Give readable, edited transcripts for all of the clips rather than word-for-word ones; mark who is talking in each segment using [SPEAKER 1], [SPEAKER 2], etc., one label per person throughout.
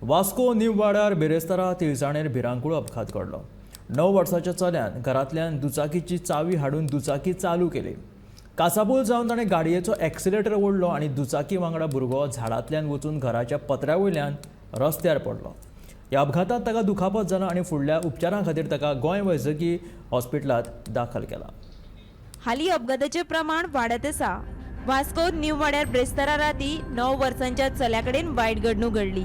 [SPEAKER 1] वास्को नीव वाड्यार बिरेस्तारा तिळसाणेर भिरांकूळ अपघात घडलो. 9 वर्साच्या चल्यान घरांतल्यान दुचाकीची चावी हाडून दुचाकी चालू केली. कासाबूल जावन ताणें गाडयेचो एक्सिलेटर ओडलो आनी दुचाकी वांगडा भुरगो झाडांतल्यान वचून घराच्या पत्र्या वयल्यान रस्त्यार पडलो. ह्या अपघातांत ताका दुखापत जाला आनी फुडल्या उपचारां खातीर ताका गोंय वैजकी हॉस्पिटलांत दाखल केला.
[SPEAKER 2] हालीं अपघाताचें प्रमाण वाडत आसा. वास्को नीव वाड्यार ब्रेस्तारा राती 9 वर्सांच्या चल्या कडेन वायट घडणूक घडली.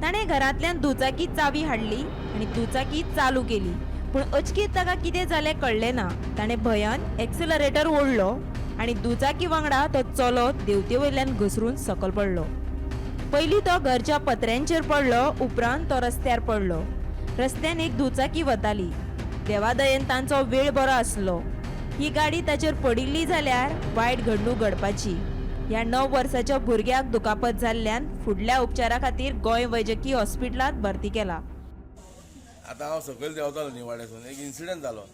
[SPEAKER 2] ताणें घरांतल्यान दुचाकी चावी हाडली आनी दुचाकी चालू केली, पूण अचकीत ताका कितें जालें कळ्ळें ना. ताणें भंयान एक्सिलरेटर ओडलो आनी दुचाकी वांगडा तो चलो देंवते वयल्यान घसरून सकल पडलो. पयलीं तो घरच्या पत्र्यांचेर पडलो, उपरांत तो रस्त्यार पडलो. रस्त्यान एक दुचाकी वताली. देवादयेन तांचो वेळ बरो आसलो. ही गाडी ताचेर पडिल्ली जाल्यार वायट घडणूक घडपाची. ह्या 9 वर्साच्या भुरग्याक दुखापत जाल्ल्यान फुडल्या उपचारा खातीर गोंय वैजकी हॉस्पिटलांत भरती केला.
[SPEAKER 3] आतां हांव सकयल देंवतालो निवाड्यासून, एक इन्सिडंट जालो.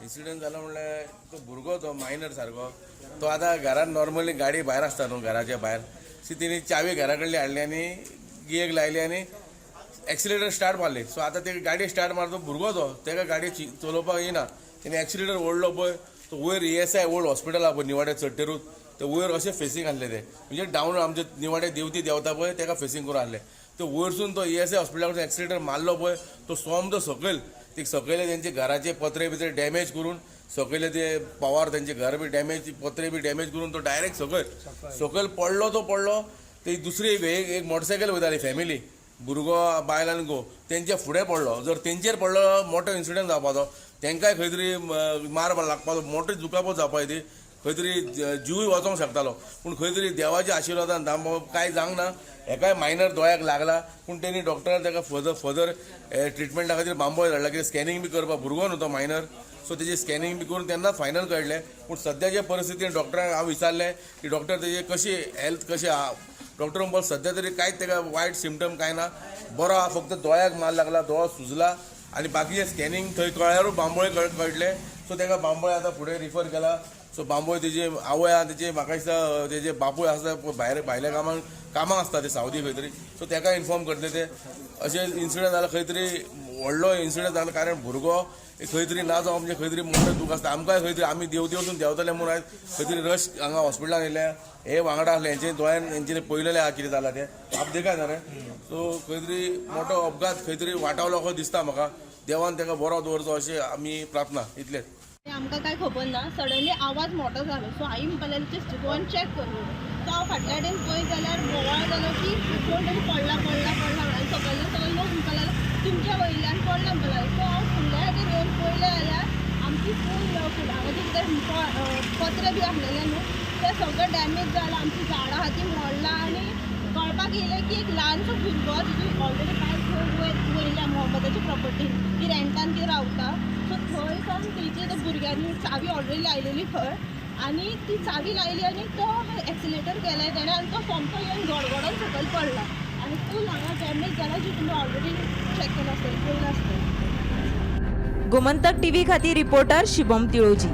[SPEAKER 3] इन्सिडंट जालो म्हणल्यार तो भुरगो तो मायनर सारको, तो आतां घरान नॉर्मली गाडी भायर आसता न्हू, घराच्या भायर सी तेणी चावी घरा कडली हाडली आनी गियेक लायली आनी एक्सिलेटर स्टार्ट मारली. सो आतां ते गाडी स्टार्ट मारतो भुरगो तो, ताका गाडी चलोवपाक येना. तेणी एक्सिलेटर ओडलो पळय, तो वयर ESI old hospital आहा पळय निवाड्या चडटेरूच, ते वयर अशें फेसींग आसलें ते, म्हणजे डावन आमचे निवाडे देवती देंवता पळय तेका फेसींग करून आसलें. ते वयरसून तो ESI हॉस्पिटला कडसून एक्सिलेटर मारलो पळय, तो सोमतो सकयल, ते सकयले तेंचे घराचे पत्रे बित्रे डॅमेज करून, सकयले ते पवार तेंचे घर बी डॅमेज, पत्रे बी डॅमेज करून तो डायरेक्ट सकयल सकयल पडलो. तो पडलो ते दुसरी एक एक मोटरसायकल वयताली फॅमिली, भुरगो बायल आनी घोव, तेंच्या फुडें पडलो. जर तेंचेर पडलो मोठो इन्सिडंट जावपाचो, तेंकांय खंय तरी मार लागपाचो, मोठी दुखापत जावपाची ती, खंय तरी जिवूय वचोंक शकतालो. पूण खंय तरी देवाच्या आशिर्वादान दामबाब कांय जावंक ना. हेकाय मायनर दोळ्याक लागला, पूण तेणी डॉक्टरान ताका फर्दर फर्दर ट्रिटमेंटा खातीर बांबोळे धाडला, कित्याक स्कॅनिंग बी करपाक, भुरगो न्हू तो मायनर. सो तेजी स्कॅनिंग बी करून तेन्ना फायनल कळ्ळें. पूण सद्याच्या परिस्थितीन डॉक्टरांक हांव विचारलें की डॉक्टर तेजी कशी हेल्थ कशी आहा, डॉक्टर म्हणपाक सद्या तरी कांयच ताका वायट सिमटम कांय ना, बरो आहा, फक्त दोळ्याक मार लागला, दोळो सुजला आनी बाकीचें स्कॅनिंग थंय कळ्ळ्यारूच बांबोळे कळटलें. सो ताका बांबोळे आतां फुडें रिफर केला. सो बांबोळे तेजी आवय आहा, तेजी म्हाका दिसता तेजे बापूय आसता भायर, भायल्या कामाक कामाक आसता ते सावदी खंय तरी, सो ताका इन्फॉर्म करतले ते. अशें इन्सिडंट जाला, खंय तरी व्हडलो इन्सिडंट जाला, कारण भुरगो खंय तरी ना जावप म्हणजे खंय तरी मोठें दूख आसता. आमकांय खंय तरी आमी देंवते वचून देंवतले म्हूण आयज खंय तरी रश हांगा हॉस्पिटलान येयल्या. हे वांगडा आसले, हेंचे दोळ्यान हेंच्यानी पळयलेलें आहा कितें जालां तें, आप देखा न्ही रे. सो खंय तरी मोठो अपघात खंय तरी वाटावलो असो दिसता म्हाका. देवान ताका बरो दवरचो अशें आमी प्रार्थना, इतलेंच.
[SPEAKER 4] आमकां कांय खबर ना. सडनली आवाज मोठो जालो, सो आई म्हणपाक लागली जस्ट गो आनी चॅक कर म्हणून. सो हांव फाटल्या वटेन पळयत जाल्यार बोवाळ जालो की कोण तरी पडला पडला पडला आनी सकयल्यान सगळे लोक म्हणपाक लागले तुमच्या वयल्यान पडला म्हणपाक लागले. सो हांव फुडल्या वटेन येवन पळयलें जाल्यार आमची फूल हांगा जे कितें पत्रे बी आसलेले न्हू ते सगळें डॅमेज जाला, आमची झाडां आहा ती मोडलां. आनी कळपाक येयलें की एक ल्हानसो भुरगो, तितून ऑलरेडी बायक वयर वयल्या मोहम्मदाची प्रॉपर्टी ती रेंटान ती रावता. सो थंय सावन तेजी त्या भुरग्यांनी चावी ऑलरेडी लायलेली खंय आनी ती चावी लायली आनी तो एक्सिलेटर केलाय तेणें आनी तो सोमतो येवन गडगडोन सकयल पडला आनी फूल हांगा डॅमेज जाला, जी तुमी ऑलरेडी चॅक केलं आसतलें, पळयलां आसतलें.
[SPEAKER 2] गोमंतक टीव्ही खातीर रिपोर्टर शुभम तिळोजी.